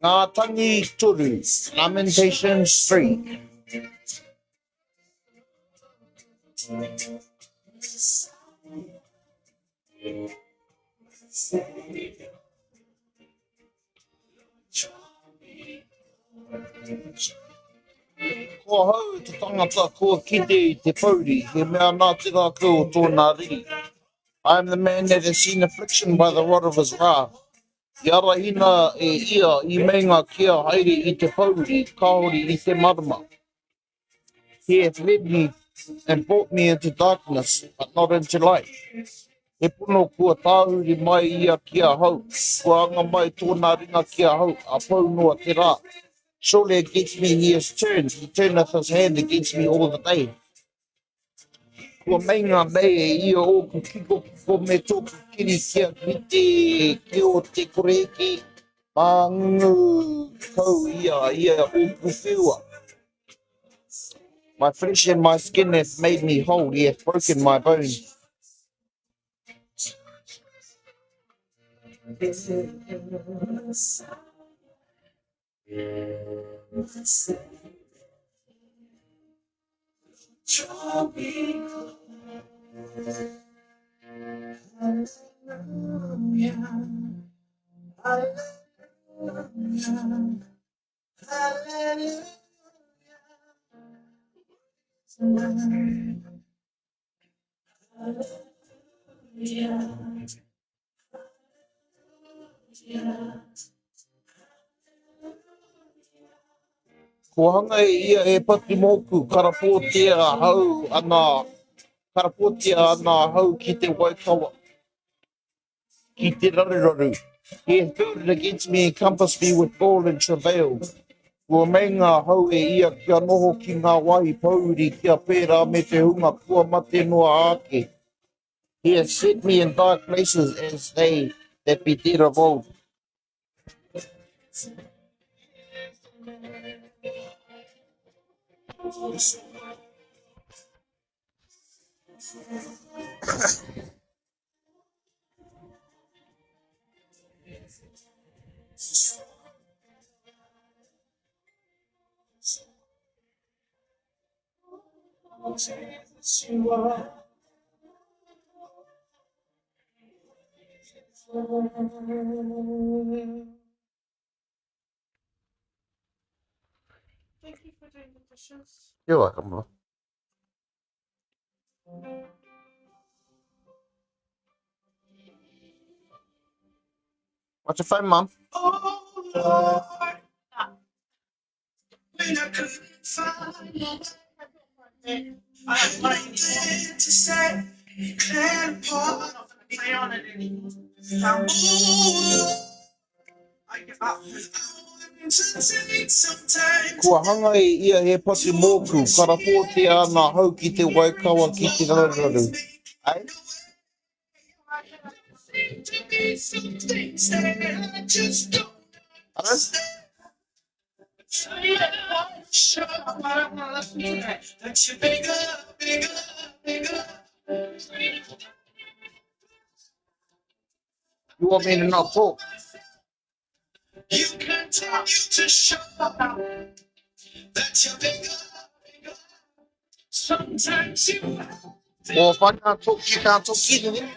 Ngā Tangi Toru, Lamentations 3. Ko ahau te tangata kua kite i te pouri, he mea nā te rākau o tōna riri. I am the man that has seen affliction by the rod of his wrath. I arahina e ia i meinga kia haere i te pouri, kāore i te marama. He hath led me and brought me into darkness, but not into light. He pono kua tāhuri mai ia ki ahau, kua anga mai tōna ringa ki ahau, a pau noa te rā. Surely against me he is turned, he turneth his hand against me all the day. Kua meinga nei e ia ōku kikokiko me tōku kiri kia rite ki ō te koreheke, māngungu kau i a ia ōku whiua. My flesh and my skin hath made me whole, he hath broken my bones. Kua hanga e ia he patu mōku, karapotia ahau ana, karapotia ana ahau ki te waikawa, ki te raruraru. He hath builded against me and compassed me with gall and travail. Kua meinga ahau e ia kia noho ki ngā wāhi pōuri, kia pērā me te hunga kua mate noa ake. He hath set me in dark places as they that be dead of old. Thank you for doing the dishes. You're welcome, love. What's your phone, Mum? Play on it anymore. I give up. Kua hanga e ia he patu mōku, karapotia ana ahau ki te waikawa ki te raruraru. Ai? Hello? I don't want to listen to that. You want me to not talk? Well, if I can't talk, you can't talk either then.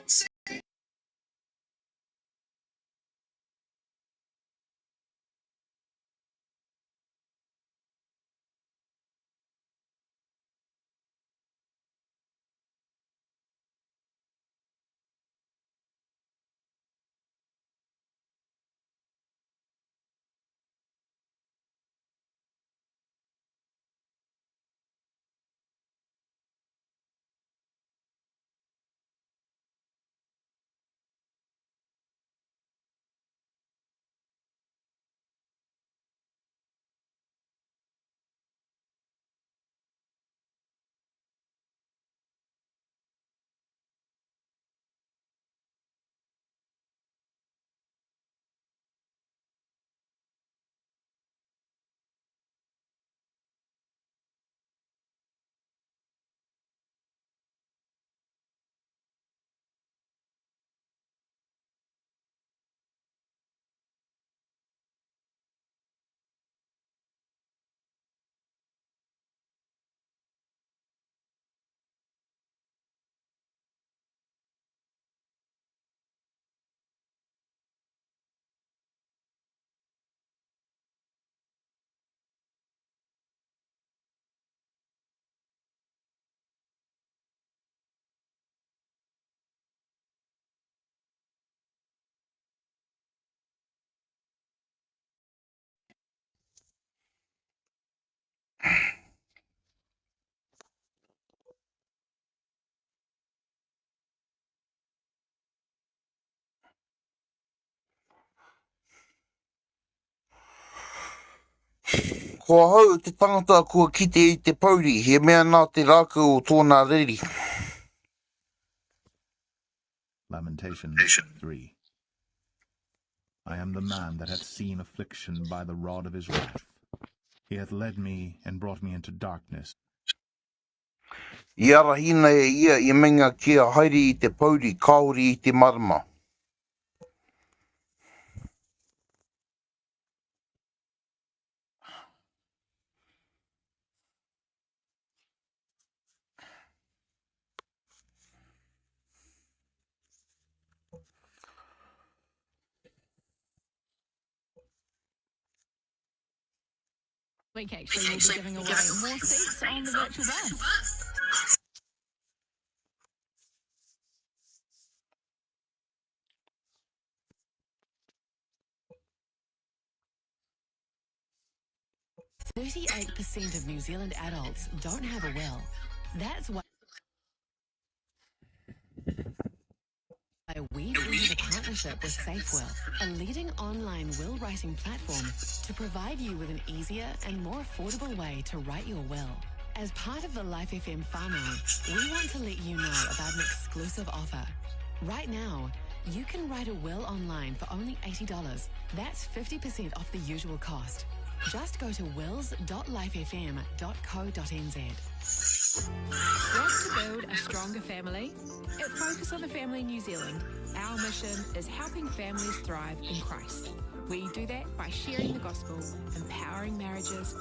Ko ahau te tangata kua kite i te pouri, he mea nā te rākau o tōna riri. Lamentations 3. I am the man that hath seen affliction by the rod of his wrath. He hath led me and brought me into darkness. I arahina e ia i meinga kia haere i te pouri, kāore i te marama. Week actually we'll be giving away more seats on the virtual bus. 38% of New Zealand adults don't have a will. That's why we've entered a partnership with SafeWill, a leading online will writing platform to provide you with an easier and more affordable way to write your will. As part of the Life FM whānau, we want to let you know about an exclusive offer. Right now, you can write a will online for only $80. That's 50% off the usual cost. Just go to wills.lifefm.co.nz. Want to build a stronger family? At Focus on the Family New Zealand, our mission is helping families thrive in Christ. We do that by sharing the gospel, empowering marriages,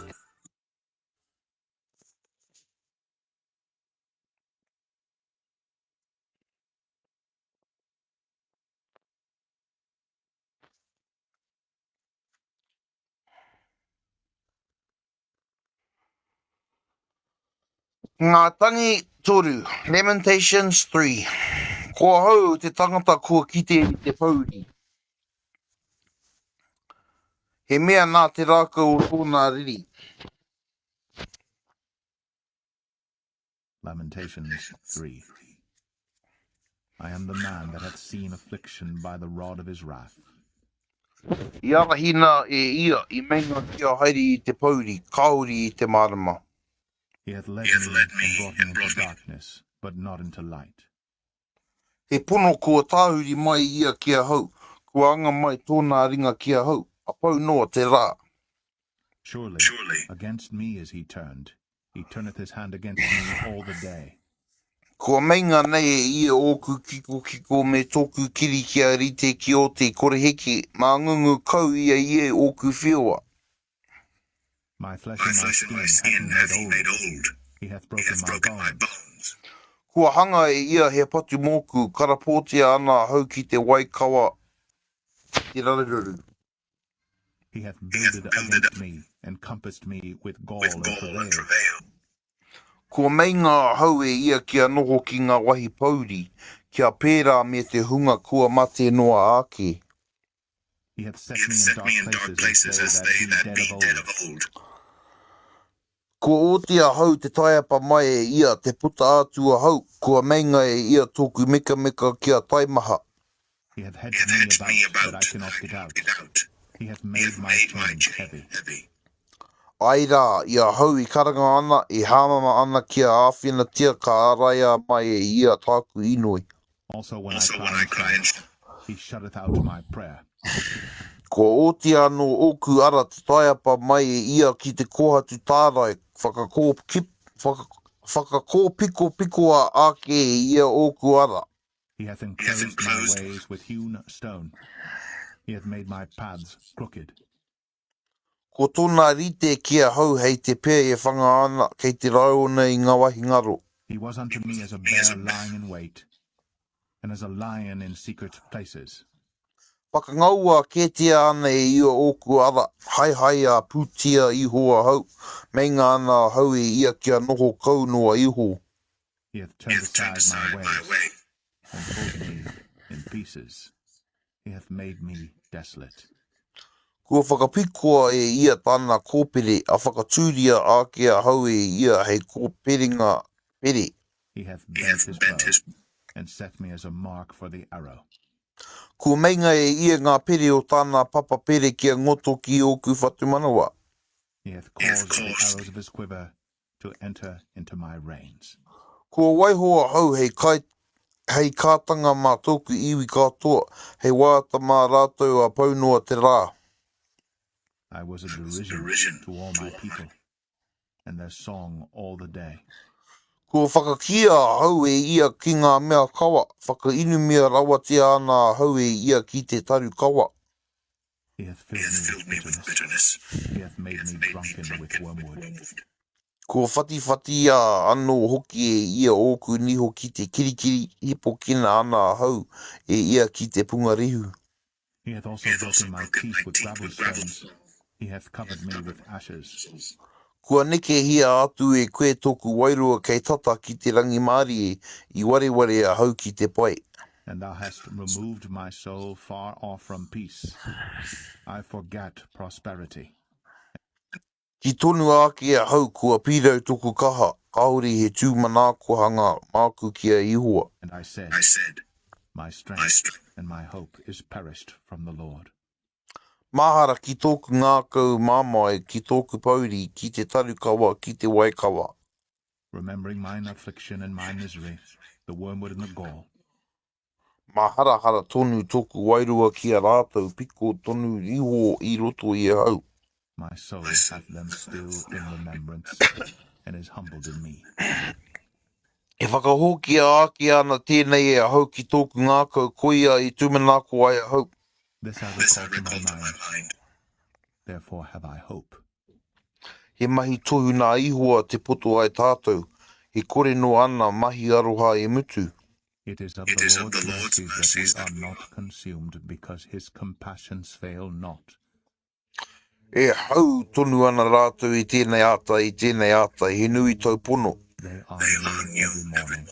Ngā Tangi Toru, Lamentations 3. Ko ahau te tangata kua kite i te pouri. He mea nā te rākau o tōna riri. Lamentations 3. I am the man that hath seen affliction by the rod of his wrath. I arahina e ia, i meinga kia haere i te pouri, kāore i te mārama. He hath led me and brought me into darkness, but not into light. He pono kua tāhuri mai ia ki ahau, kua anga mai tōna ringa ki ahau, a pau noa te rā. Surely, against me is he turned, he turneth his hand against me all the day. Kua meinga nei e ia ōku kikokiko me tōku kiri kia rite ki ō te koreheke, māngungu kau ia i ōku whioa. My flesh and my skin hath he made old, he hath broken my bones. Kua hanga e ia he patu mōku, karapotia ana ahau ki te waikawa i te raruraru. He hath builded against me, and compassed me with gall and travail. Kua meinga ahau e ia kia noho ki nga wahi pouri, kia pērā me te hunga kua mate noa ake. He hath set me in dark places as they that be dead of old. Kua oti ahau te taiapa mai e ia, te puta atu ahau, kua meinga e ia tōku mekameka kia taimaha. He hath hedged me about, that I cannot get out. He hath made my chains heavy. Āe rā, i ahau i karanga ana, i hāmama ana kia āwhinatia ka āraia mai e ia tāku inoi. Also when I cry and shout, he shutteth out my prayer. Kua oti anō ōku ara te taiapa mai e ia ki te kōhatu tārai, whakakōpikopikoa ake e ia ōku ara. He hath enclosed my ways with hewn stone, he hath made my paths crooked. Ko tona rite ki ahau hei te pea e whanga ana, kei te raiona i nga wahi ngaro. He was unto me as a bear lying in wait, and as a lion in secret places. Whakangaua kētia ana e ia ōku ara, haehaea pūtia iho ahau, meinga ana ahau e ia kia noho kau noa iho. He hath turned aside my ways, and pulled me in pieces. He hath made me desolate. Kua whakapikoa e ia tāna kōpere, a whakatūria ake ahau e ia hei kōperenga pere. He hath bent his bow, and set me as a mark for the arrow. Kua meinga e ia ngā pere o tāna papa pere kia ngoto ki ōku whatumanawa. He hath caused the arrows of his quiver to enter into my reins. Kua waiho ahau hei kai, hei kātanga mā tōku iwi katoa, hei waiata mā rātou a pau noa te rā. I was a derision to all my people, and their song all the day. Kua whakakīia ahau e ia ki ngā mea kawa, whakainumia rawatia ana ahau e ia ki te taru kawa. He hath filled me with bitterness, he hath made me drunken with wormwood. Kua whatiwhatia anō hoki e ia ōku niho ki te kirikiri, hīpokina ana ahau e ia ki te pungarehu. He hath also broken my teeth with gravel stones, he hath covered me with ashes. Kua nekehia atu e koe tōku wairua kei tata ki te rangimārie, i wareware ahau ki te pai. And thou hast removed my soul far off from peace, I forgat prosperity. Kī tonu ake ahau kua pīrau tōku kaha, kāore he tūmanaakohanga māku ki a Ihowa. And I said, My strength and my hope is perished from the Lord. Mahara ki tōku ngākau mamae, ki tōku pouri, ki te taru kawa, ki te wai kawa. Remembering mine affliction and my misery, the wormwood and the gall. Māharahara tonu tōku wairua ki a rātou, piko tonu iho i roto i ahau. My soul hath them still in remembrance, and is humbled in me. E whakahokia ake ana tēnei e ahau ki tōku ngākau, koia i tūmanako ai ahau. This I recall to my mind, therefore have I hope. He mahi tohu nā Ihowa te poto ai tātou, he kore noa ana mahi aroha e mutu. It is of the Lord's mercies that we are not consumed, because his compassions fail not. E hau tonu ana rātou i tēnei ata, i tēnei ata, he nui tau pono. They are new every morning.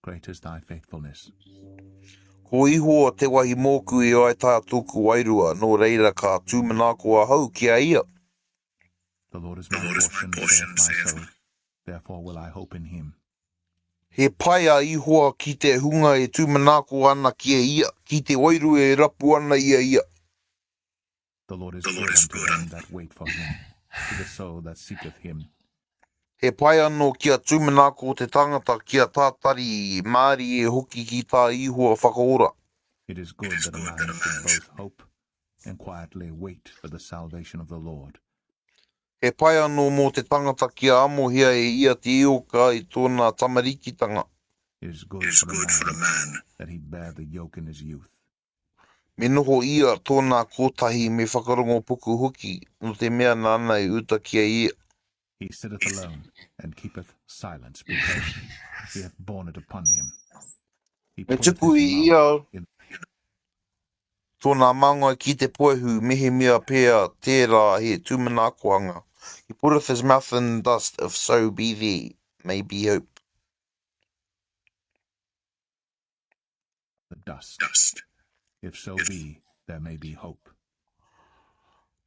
Great is thy faithfulness. Ko Ihowa te wahi mōku i ai tā tōku wairua, nō reira ka tūmanako ahau ki a ia. The Lord is my portion, saith my soul, therefore will I hope in him. He pai a Ihowa ki te hunga e tūmanako ana ki a ia, ki te wairua e rapu ana i a ia. The Lord is good unto them that wait for him, to the soul that seeketh him. He pai anō kia tūmanako te tangata kia tātari mārie hoki ki tā Ihowa whakaora. It is good that a man should both hope and quietly wait for the salvation of the Lord. He pai anō mō te tangata kia amohia e ia te ioka i tōna tamarikitanga. It is good for a man that he bear the yoke in his youth. Me noho ia tōna kotahi me whakarongo puku hoki, nō te mea nāna i uta ki a ia. He sitteth alone, and keepeth silence, because he hath borne it upon him. He Me putteth tuku his i mouth ia in tōna māngai ki te puehu, mehemea pea tērā he tūmanakohanga. He putteth his mouth in dust, if so be there may be hope. the dust. If so be, there may be hope.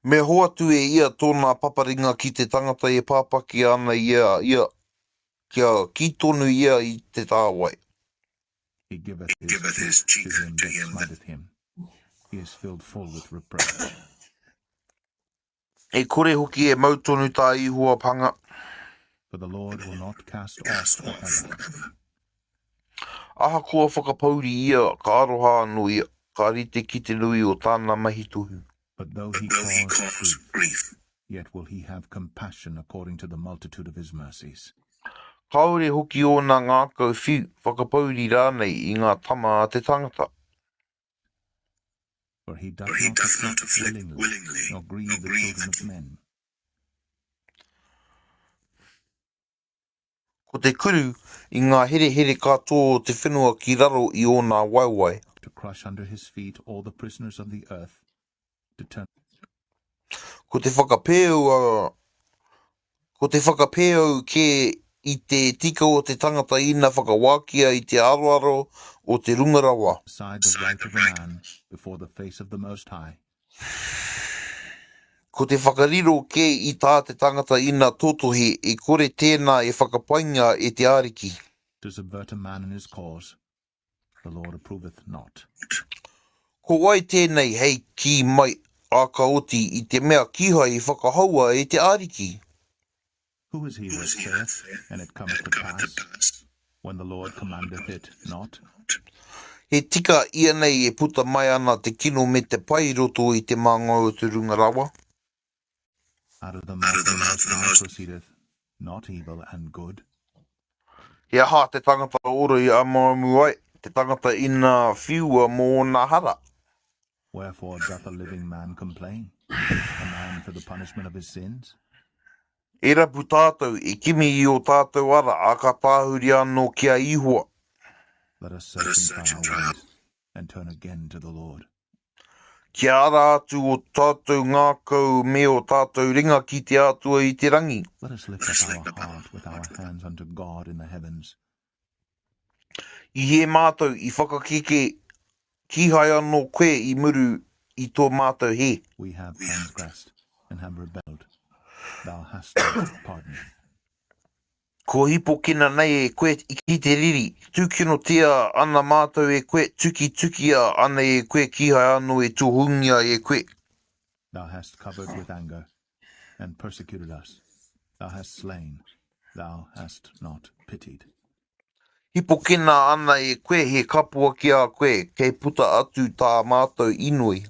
Me hoatu e ia tōna paparinga ki te tangata e pāpaki ana i a ia, kia kī tonu ia i te tāwai. He giveth his cheek to him that smiteth him. He is filled full with reproach. E kore hoki e mau tonu tā Ihowa panga. For the Lord will not cast off for ever. Ahakoa whakapouri ia, ka aroha anō ia, ka rite ki te nui o tāna mahi tohu. But though he cause grief, yet will he have compassion according to the multitude of his mercies. Kāore hoki ōna ngākau whiu, whakapouri rānei i ngā tama a te tangata. For he doth not afflict willingly, nor grieve the children of men. Ko te kuru i ngā herehere katoa o te whenua ki raro i ōna waewae. To crush under his feet all the prisoners of the earth, to turn. Ko te whakapēau a, ko te whakapēau kē i te tika o te tangata ina whakawākia i te aroaro o te Runga Rawa. Aside the right of a man before the face of the Most High. Ko te whakariro kē i tā te tangata ina totohe, e kore tēnā e whakapainga e te Ariki. To subvert a man in his cause, the Lord approveth not. Ko wai tēnei hei kī mai, Ā, ka oti i te mea kīhai i whakahaua e te Ariki. Who is he that saith, and it cometh to pass, when the Lord commandeth it not? He tika ianei e puta mai ana te kino me te pai i roto i te māngai o te Runga Rawa? Out of the mouth of the Most High proceedeth not evil and good. He aha te tangata ora i amuamu ai, te tangata ina whiua mō ōna hara? Wherefore doth a living man complain, a man for the punishment of his sins? E rapu tātou, e kimi i ō tātou ara, ā, ka tāhuri anō ki a Ihowa. Let us search and try our ways, and turn again to the Lord. Kia ara atu ō tātou ngākau me ō tātou ringa ki te Atua i te rangi. Let us lift up our heart with our hands unto God in the heavens. I hē mātou, i whakakeke, kīhai anō koe i muru i tō mātou hē. We have transgressed and have rebelled, thou hast not pardoned. Kua hīpokina nei e koe ki te riri, tūkinotia ana mātou e koe, tukitukia ana e koe, kīhai anō i tohungia e koe. Thou hast covered with anger, and persecuted us, thou hast slain, thou hast not pitied. Hīpokina ana e koe he kapua ki a koe, kei puta atu tā mātou inoi.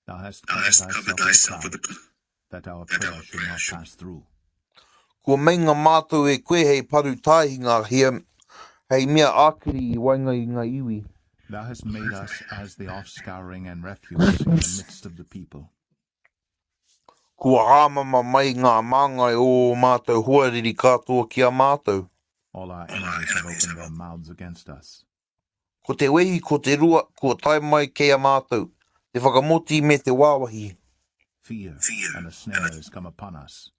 Thou hast covered thyself with a cloud, that our prayer should not pass through. Kua meinga mātou e koe hei paru tāhinga, hei mea ākiri i waenga i ngā iwi. Thou hast made us as the offscouring and refuse in the midst of the people. Kua hāmama mai ngā māngai o ō mātou hoariri katoa ki a mātou. All our enemies have opened their mouths against us. Ko te wehi, ko te rua, kua tae mai kei a mātou, te whakamoti me te wāwahi. Fear and a snare is come upon us,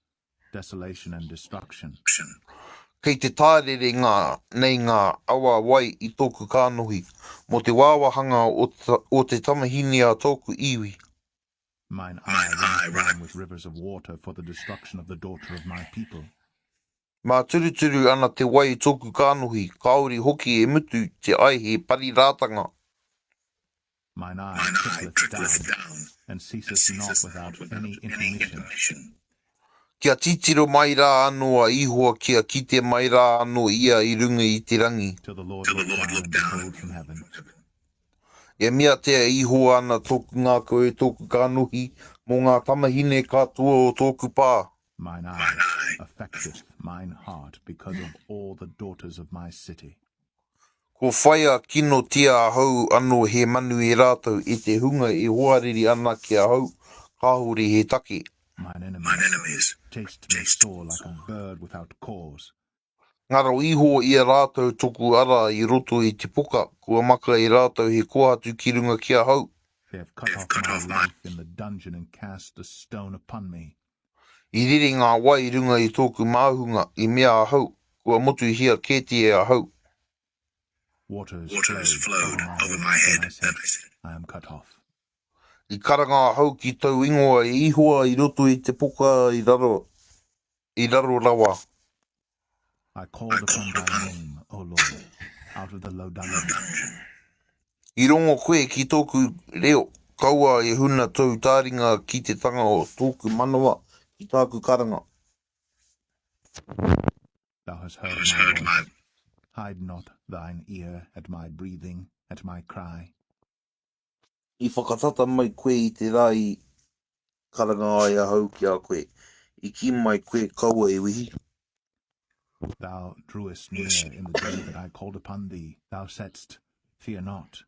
desolation and destruction. Kei te tārere ngā nei ngā awa wai i tōku kānohi, mō te wāwahanga o te tamahine a tōku iwi. Mine eye runneth down with rivers of water for the destruction of the daughter of my people. Māturuturu ana te wai i tōku kānohi, kāore hoki e mutu te aihe parirātanga. Mine eye trickleth down, and ceaseth not without any intermission. Kia titiro mai rā anō a Ihowa kia kite mai rā anō ia i runga i te rangi. Till the Lord look down and behold from heaven. E meatia iho ana tōku ngākau e tōku kānohi mō ngā tamahine katoa o tōku pā. Mine eye affecteth mine heart because of all the daughters of my city. Kua whaia kinotia ahau anō he manu e rātou, e te hunga e hoariri ana ki ahau, kāore he take. Mine enemies chased me sore like a bird without cause. Ngaro iho i a rātou toku ara i roto i te poka, kua maka e rātou he kōhatu ki runga ki ahau. They have cut off my life in the dungeon and cast a stone upon me. I rere ngā wai i runga i tōku māhunga, i mea ahau, kua motuhia kētia ahau. Waters flowed over my head, then I said, I am cut off. I karanga ahau ki tau ingoa e Ihowa i roto i te poka i raro, i raro rawa. I called upon thy name, O Lord, out of the low dungeon. I rongo koe ki tōku reo, kaua e huna tōu tāringa ki te tanga o tōku manawa, ki tāku karanga. Thou hast heard my voice. Hide not thine ear at my breathing, at my cry. I whakatata mai koe i te rā i karanga ai ahau ki a koe, i kī mai koe kaua e wehi. Thou drewest near in the day that I called upon thee, thou saidst, Fear not.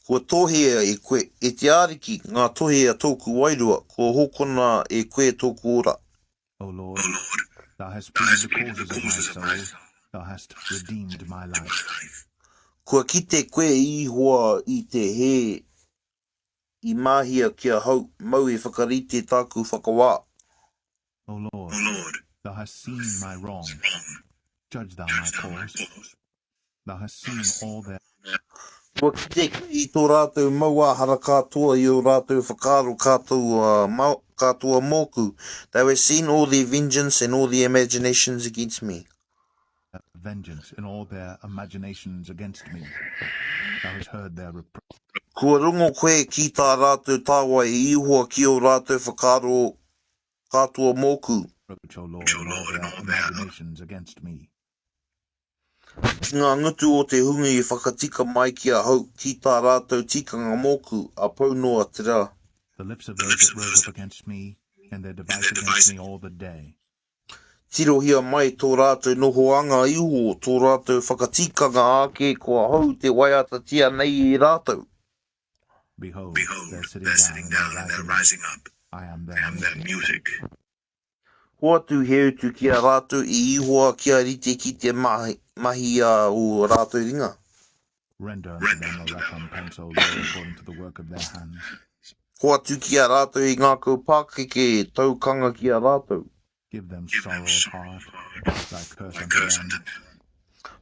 Kua tohea e koe, e te Ariki, ngā tohe a tōku wairua, kua hokona e koe tōku ora. O Lord, thou hast pleaded the causes of my soul, thou hast redeemed my life. Kua kite koe i Ihowa i te hē i mahia ki ahau, mau e whakarite tāku whakawā. O Lord, thou hast seen my wrong, judge thou my cause. Thou hast seen all their. Kua kite koe i tō rātou mauāhara katoa, i ō rātou whakaaro katoa mōku, Thou hast seen all their vengeance and all their imaginations against me. Vengeance and all their imaginations against me. Thou hast heard their reproach. Kua rongo koe ki tā rātou tāwai i Ihowa ki ō rātou whakaaro katoa mōku. Reproach, O Lord, in all their imaginations against me. Ki ngā ngutu o te hunga i whakatika mai ki ahau, ki tā rātou tikanga mōku, a pau noa te rā. The lips of those that rose up against me, and their device against me all the day. Tirohia mai tō rātou nohoanga iho, tō rātou whakatikanga ake ko ahau te waiatatia nei e rātou. Behold, their sitting down and their rising up, I am their music. Hoatu he utu ki a rātou i Ihowa kia rite ki te mahi a ō rātou ringa. Render unto them a recompense, O Lord, according to the work of their hands. Hoatu ki a rātou i ngākau pākeke taukanga ki a rātou. Give them sorrow of heart, thy curse unto them.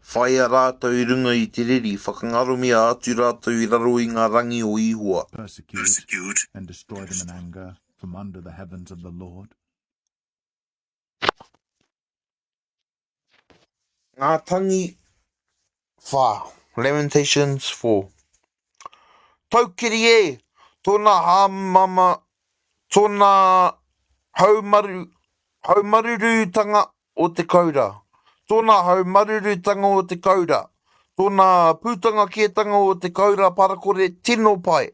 Whāia rātou i runga i te riri, whakangaromia atu rātou i raro i ngā rangi o Ihowa. Persecute and destroy them in anger from under the heavens of the Lord. Ngā Tangi 4, Lamentations 4. Taukiri e! Tōna hāmama, tōna haumaru, haumarurutanga o te koura. Tōna haumarurutanga o te koura. Tōna putanga kētanga o te koura parakore tino pai.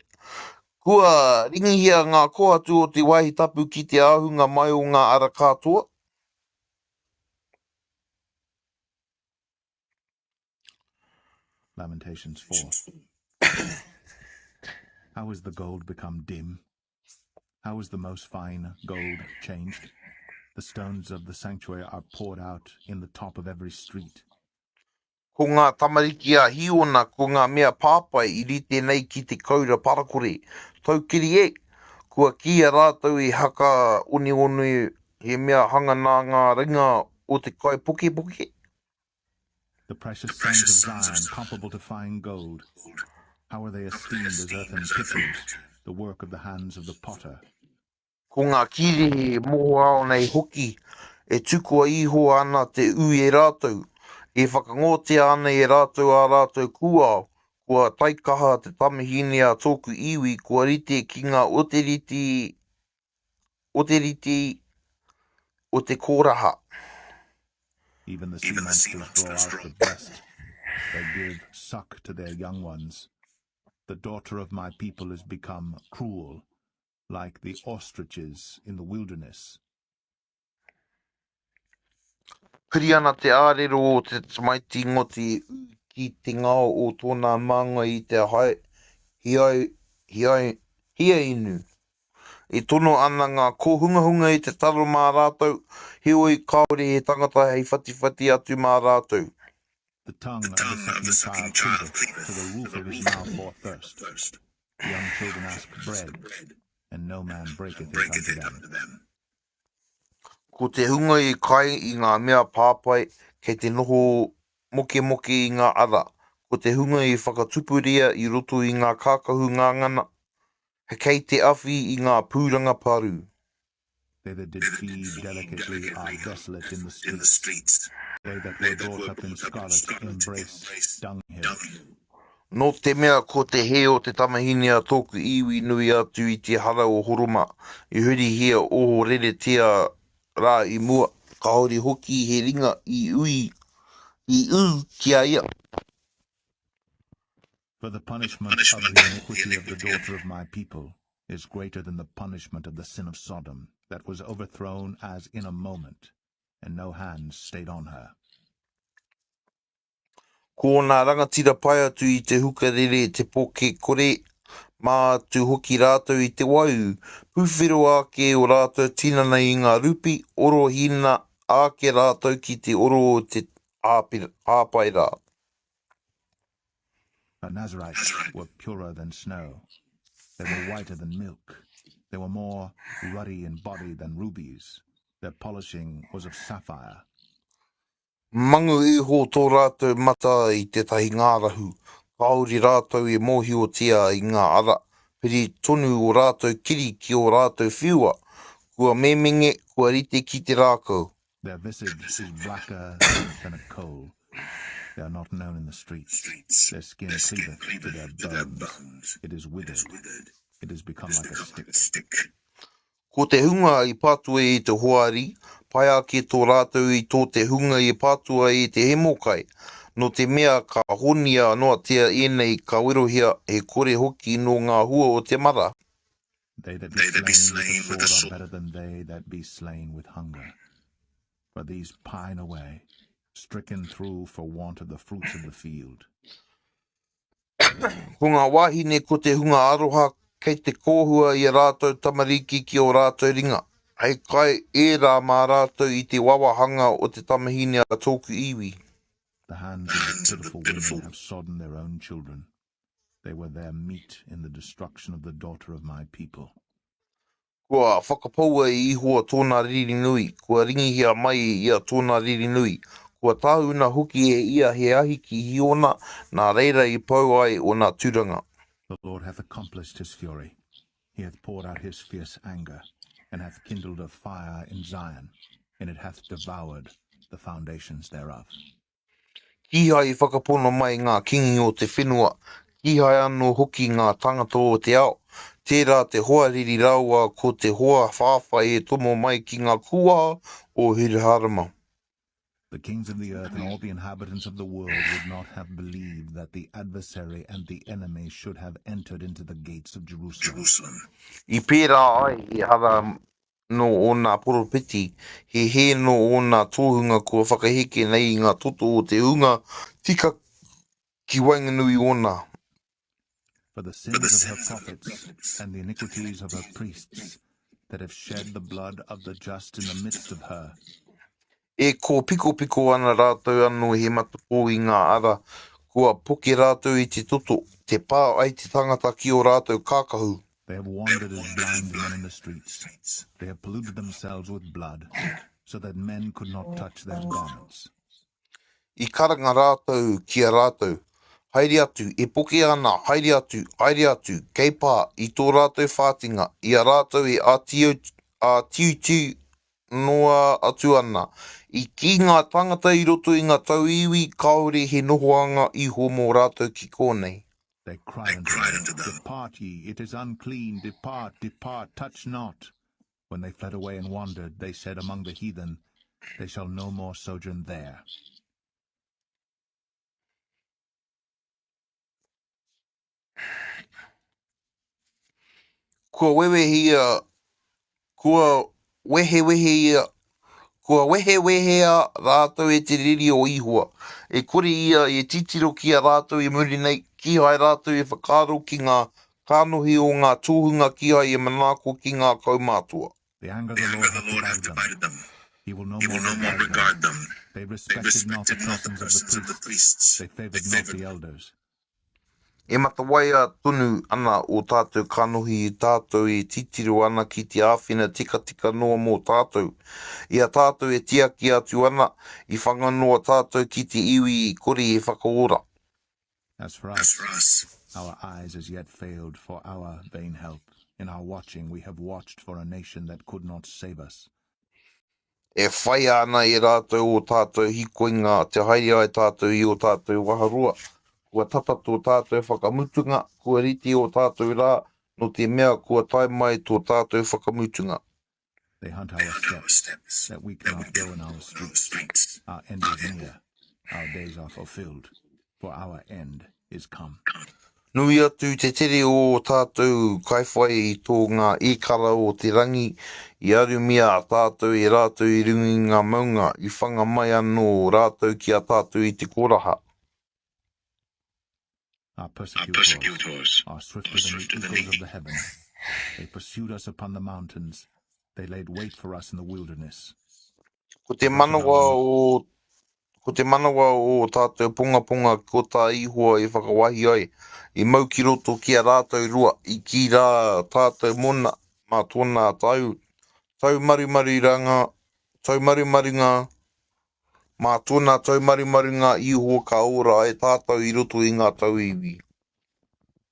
Kua ringihia ngā kōhatu o te wāhi tapu ki te ahunga mai o ngā ara katoa. Lamentations 4. How is the gold become dim? How is the most fine gold changed? The stones of the sanctuary are poured out in the top of every street. Ko ngā tamariki a Hīona, ko ngā mea pāpai i rite nei ki te koura parakore, taukiri e! Kua kīia rātou i haka oneone he mea hanga nā ngā ringa o te kaipokepoke. The precious sons of Zion, comparable to fine gold, how are they esteemed as earthen pitchers, the work of the hands of the potter? Ko ngā kīrehe mohoao nei hoki e tukua iho ana te ū e rātou, e whakangotea ana e rātou ā rātou kūao, kua taikaha te tamahine a tōku iwi, kua rite ki ngā oteriti, oteriti o te kōraha. Even the sea monsters draw out the breast, they give suck to their young ones. The daughter of my people is become cruel, like the ostriches in the wilderness. Piri ana te ārero o te tamaiti ngoti ū ki te ngao o tōna māngai i te hae, hiai, hiai, hiainu. E tono ana ngā kōhungahunga i te taro mā rātou, heoi kāore he tangata hei whatiwhati atu mā rātou. The tongue of the sucking child cleaveth to the roof of his mouth for thirst. The young children ask bread, and no man breaketh it unto them. Ko te hunga i kai i ngā mea pāpai kei te noho mokemoke i ngā ara, ko te hunga i whakatupuria i roto i ngā kākahu ngangana, kei te awhi i ngā pūranga paru. They that did feed delicately are desolate in the streets. They that were brought up in scarlet embrace dunghills. Nō te mea ko te hē o te tamahine a tōku iwi nui atu i te hara o Horoma, i hurihia ohoreretia rā i mua, kāore hoki he ringa i ui, i ū ki a ia. For the punishment of the iniquity of the daughter of my people is greater than the punishment of the sin of Sodom, that was overthrown as in a moment, and no hands stayed on her. Ko ōna rangatira pai atu i te hukarere te poke kore, mā atu hoki rātou i te waiū, pūwhero ake o rātou tinana i ngā rupi, orohina ake rātou ki te oro o te āpairā. The Nazarites were purer than snow. They were whiter than milk. They were more ruddy in body than rubies. Their polishing was of sapphire. Mangu iho tō rātou mata i tētahi ngārahu, kāore rātou e mōhiotia i ngā ara, piri tonu ō rātou kiri ki ō rātou whiua, kua memenge, kua rite ki te rākau. Their visage is blacker than a coal. They are not known in the streets. Their skin cleaveth to their bones. It is withered. It is become like a stick. Ko te hunga i patua i te hoari, pai ake tō rātou i tō te hunga i patua i te hemokai, nō te mea ka honia noatia ēnei ka werohia, he kore hoki nō ngā hua o te mara. They that be slain with the sword are better than they that be slain with hunger. For these pine away, stricken through for want of the fruits of the field. Ko ngā wāhine ko te hunga aroha kei te kōhua i a rātou tamariki ki ō rātou ringa, hei kai ērā mā rātou i te wawahanga o te tamahine a tōku iwi. The hands of the pitiful women have sodden their own children. They were their meat in the destruction of the daughter of my people. Kua whakapaua e Ihowa tōna riri nui, kua ringihia mai e ia tōna riri nui, kua tāuna hoki e ia he ahi ki Hiona, nā reira i pau ai ōna tūranga. The Lord hath accomplished his fury, he hath poured out his fierce anger, and hath kindled a fire in Zion, and it hath devoured the foundations thereof. Kīhai i whakapono mai ngā kīngi o te whenua, kīhai anō hoki ngā tāngata o te ao, tērā te hoariri rāua ko te hoa whāwhai e tomo mai ki ngā kūwaha o Hiruhārama. The kings of the earth and all the inhabitants of the world would not have believed that the adversary and the enemy should have entered into the gates of Jerusalem. I pērā ai he hara nō ōna poropiti, he hē nō ōna tohunga kua whakaheke nei i ngā toto o te hunga tika ki waenganui ōna. For the sins of her prophets and the iniquities of her priests that have shed the blood of the just in the midst of her. E kōpikopiko ana rātou anō he matapō i ngā ara, kua poke rātou i te toto, te pā ai te tangata ki ō rātou kākahu. They have wandered as blind men in the streets. They have polluted themselves with blood, so that men could not touch their garments. I karanga rātou ki a rātou, Haere atu, e poke ana, haere atu, haere atu, kei pā, i tō rātou whātinga, i a rātou e ātiutiu noa atu ana. I kī ngā tāngata i roto i ngā tauiwi kāore he nohoanga iho mō rātou ki kōnei. They cried unto them, Depart ye, it is unclean, depart, depart, touch not. When they fled away and wandered, they said among the heathen, They shall no more sojourn there. Kua wewehia, kua wehewehia, kua wehewehea rātou e te riri o Ihowa. E kore ia e titiro ki a rātou i muri nei, kīhai rātou e whakaaro ki ngā kānohi o ngā tohunga kīhai e manaako ki ngā kaumātua. The anger of the Lord hath divided them. He will no more regard them. They respected not the persons of the priests. They favored not the elders. E matawaia tonu ana ō tātou kanohi i tātou e titiro ana ki te āwhina tikatika noa mō tātou. I a tātou e tiaki atu ana, i whanga noa tātou ki te iwi i kore e whakaora. As for us, our eyes as yet failed for our vain help. In our watching we have watched for a nation that could not save us. E whaia ana e rātou ō tātou hīkoinga te haere ai tātou i ō tātou waharoa. Kua tata tō tātou whakamutunga, kua rite ō tātou rā, nō te mea kua tae mai tō tātou whakamutunga. They hunt our steps, that we cannot go in our streets. Our end is near, our days are fulfilled, for our end is come. Nui atu te tere o ō tātou kaiwhai i tō ngā ēkara o te rangi, i arumia a tātou e rātou i runga i ngā maunga, i whanga mai anō rātou ki a tātou i te koraha. Our persecutors are swifter than the eagles of the heaven. They pursued us upon the mountains. They laid wait for us in the wilderness. Ko te manawa o Ko te manawa o ō tātou pongaponga ko tā Ihowa i whakawahi ai, i mau ki roto ki a rātou rua, i kī rā tātou mōna, mā tōna tau, taumarumaruranga, taumarumarunga, mā tōna taumarumarunga iho ka ora ai tātou i roto i ngā tauiwi.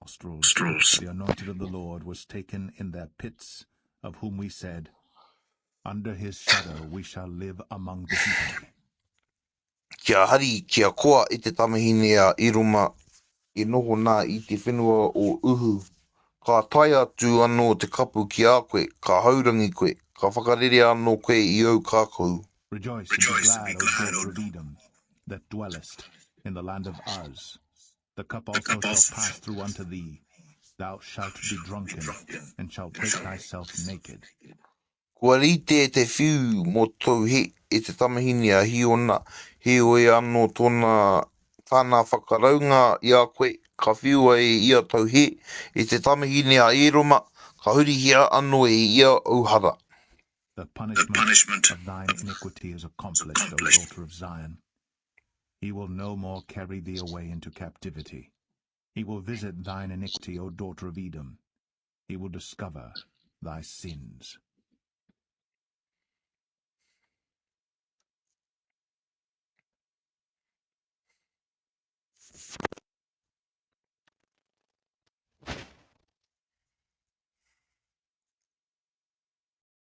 Nostrils. The anointed of the Lord was taken in their pits, of whom we said, Under his shadow we shall live among the heathen. Kia hari, kia koa e te tamahine a Eroma e noho nā i te whenua o Uhu. Ka tae atu anō te kapu ki a koe, ka haurangi koe, ka whakarerea anō koe i ōu kākahu. Rejoice and be glad, O daughter of Edom, that dwellest in the land of Uz. The cup also shall pass through unto thee. Thou shalt be drunken, and shalt make thyself naked. Kua rite te whiu mō tōu he e te tamahine a Hīona, heoi anō tōna, tāna whakaraunga i a koe, ka whiua e ia tau he e te tamahine a Ēroma, ka hurihia anō e ia ou hara. The punishment of thine iniquity is accomplished, O daughter of Zion. He will no more carry thee away into captivity. He will visit thine iniquity, O daughter of Edom. He will discover thy sins.